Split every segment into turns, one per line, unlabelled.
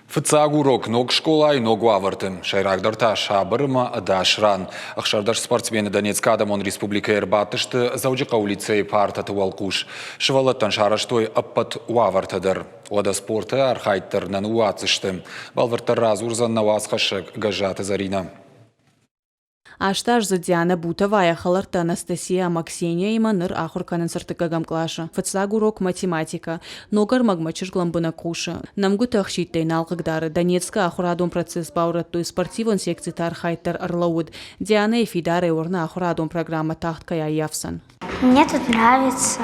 Фыццаг урок ног скъолайы ног уавӕрты, сӕйрагдӕр та сабыр ӕмӕ ӕдас ран. 16 спортсмены Донецкы Адӕмон Республикӕйы ӕрбадтысты Дзӕуджыхъӕуы лицейы партӕты уӕлхъус. Сывӕллӕттӕн сарӕзтой ӕппӕт уавӕртӕ дӕр. Уӕдӕ спорты архайд дӕр нӕ ныууадздзысты. Бӕлвырддӕр радзурдзӕн нӕ уацхӕссӕг Гӕззаты Зӕринӕ.
Астаздзыд Дианӕ Бутова йӕ хӕлӕрттӕ Анастасия ӕмӕ Ксенияимӕ ныр ахуыр кӕнынц ӕртыккӕгӕм къласы. Фыццаг урок математикӕ. Ног ӕрмӕгмӕ чызг лӕмбынӕг хъусы. Нӕмгуыты ӕхситтӕй нал хъыгдары. Донецкы ахуырадон процесс баурӕдтой, спортивон секциты архайд дӕр ӕрлӕууыд. Дианӕйы фидарӕй уырны, ахуырадон программӕ тагъд кӕй аййафдзӕн.
Мне тут нравится.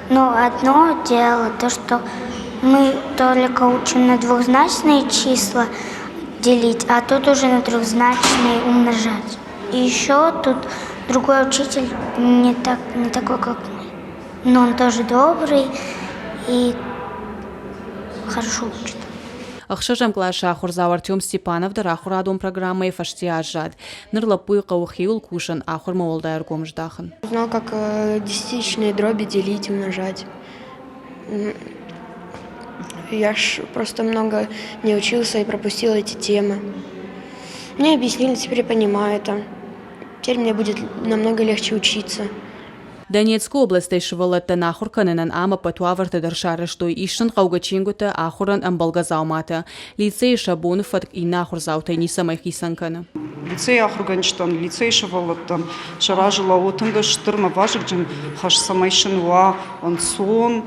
Но одно дело, то, что мы только учим на двухзначные числа делить, а тут уже на трехзначные умножать. И еще тут другой учитель не, так, не такой, как мы. Но он тоже добрый и хорошо учит.
Ӕхсӕзӕм къласы ахуырдзау Артем Степанов дӕр ахуырадон программӕйы фӕсте аззад. Ныр лӕппуйы хъӕуы хиуыл кусын, ахуырмӕ уӕлдай ӕргом здахын.
Узнал, как десятичные дроби делить, умножать. Я ж просто много не учился и пропустил эти темы. Мне объяснили, теперь я понимаю это. Теперь мне будет намного легче учиться.
Донецкы областӕй сывӕллӕттӕн ахуыр кӕнынӕн ам ӕппӕт уавӕртӕ дӕр сарӕзтой, ис сын хъӕугӕ чингуытӕ, ахуырӕн ӕмбӕлгӕ дзауматӕ. Лицейы сӕ боны фӕтк иннӕ ахуырдзаутӕй ницӕмӕй хицӕн кӕны.
Лицейы ахуыргӕнджытӕн, лицейы сывӕллӕттӕн сӕ разы лӕууы тынг стыр ӕмӕ вазыгджын хӕс, цӕмӕй сын уа ӕнцон,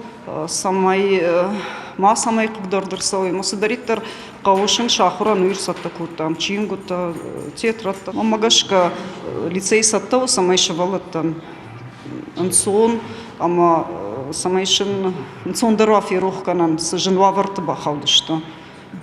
цӕмӕй ма цӕмӕй хъыгдард ӕрцӕуой ӕмӕ цыдӕриддӕр хъӕуы сын сӕ ахуырӕн, уый ӕрцӕттӕ кодтам чингуытӕ, тетрӕдтӕ. Уымӕ гӕсгӕ лицей цӕттӕ у, цӕмӕй сывӕллӕттӕн ӕнцон ӕмӕ цӕмӕй сын ӕнцондӕр уа ферох кӕнӕн, цы зын уавӕрты бахаудысты,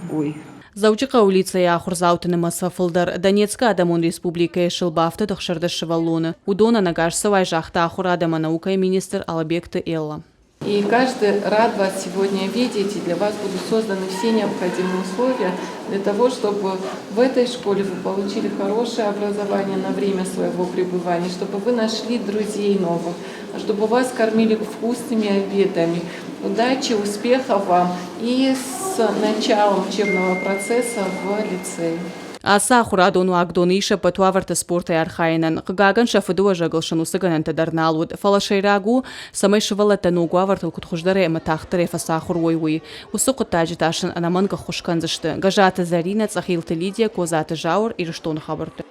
уый.
Дзӕуджыхъӕуы лицейы ахуырдзауты нымӕц фӕфылдӕр. Донецкы Адӕмон Республикӕйы сыл бафтыд 16 сывӕллоны. Уыдонӕн ӕгасцӕуӕй загъта ахуырад ӕмӕ наукӕйы министр Алыбегты Эллӕ.
И каждый рад вас сегодня видеть, и для вас будут созданы все необходимые условия для того, чтобы в этой школе вы получили хорошее образование на время своего пребывания, чтобы вы нашли друзей новых, чтобы вас кормили вкусными обедами. Удачи, успехов вам и с началом учебного процесса в лицее.
Ацы ахуырадон уагдоны ис ӕппӕт уавӕртӕ спортӕй архайынӕн. Хъыгагӕн, сӕ фыдыуӕзӕгыл сын уыцы гӕнӕнтӕ дӕр нал уыд. Фӕлӕ сӕйраг у, цӕмӕй сывӕллӕттӕ ног уавӕртыл куыд хуыздӕрӕй ӕмӕ тагъддӕрӕй фӕцахуыр уой, уый. Уыцы хъуыддаджы та сын ӕнӕмӕнг ӕххуыс кӕндзысты. Гӕззаты Зӕринӕ, Цъӕхилты Лидия, Козаты Зауыр, Ирыстоны хабӕрттӕ.